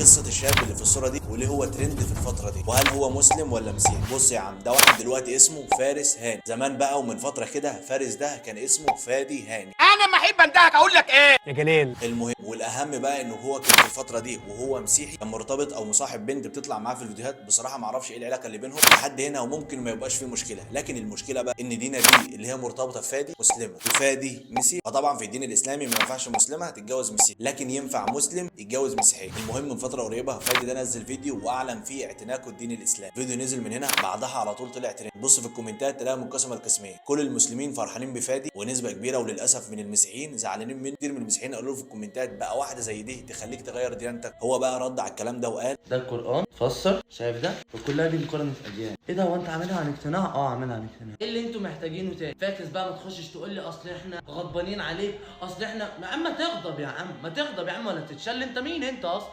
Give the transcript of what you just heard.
قصة الشاب اللي في الصورة دي وليه هو ترند في الفترة دي، وهل هو مسلم ولا مسيحي؟ بص يا عم، ده واحد دلوقتي اسمه فارس هاني. زمان بقى ومن فترة كده فارس ده كان اسمه فادي هاني. انا ما احب اندهك اقول لك ايه يا جلال. المهم والاهم بقى انه هو كان في الفترة دي وهو مسيحي كان مرتبط او مصاحب بنت بتطلع معاه في الفيديوهات. بصراحة ما اعرفش ايه العلاقة اللي بينهم لحد هنا، وممكن ما يبقاش فيه مشكله، لكن المشكلة بقى ان دينا دي اللي هي مرتبطة بفادي مسلمة وفادي مسيحي. فطبعا في الدين الاسلامي ما ينفعش مسلمة تتجوز مسيحي، لكن ينفع مسلم يتجوز مسيحية. المهم من فترة قريبه فادي ده نزل فيديو واعلن فيه اعتناقه الدين الاسلامي. فيديو نزل من هنا بعدها على طول طلع ترند. بص في الكومنتات تلاقيها منقسمة لقسمين، كل المسلمين فرحانين بفادي ونسبه كبيرة وللاسف من المسيحيين زعلانين منه. كتير من المسيحيين قالوا له في الكومنتات بقى واحدة زي دي تخليك تغير ديانتك. هو بقى رد على الكلام ده وقال ده القرآن فسر، شايف ده؟ وكلها دي مقارنة أديان. ايه ده، هو انت عاملها عن اقتناع؟ اه عاملها عن اقتناع. ايه اللي انتوا محتاجينه تاني؟ فاكس بقى، ما تخشش تقول لي اصل احنا غضبانين عليك، اصل احنا، يا عم ما تغضب يا عم، ما تغضب يا عم ولا تتشل، انت مين انت اصلا؟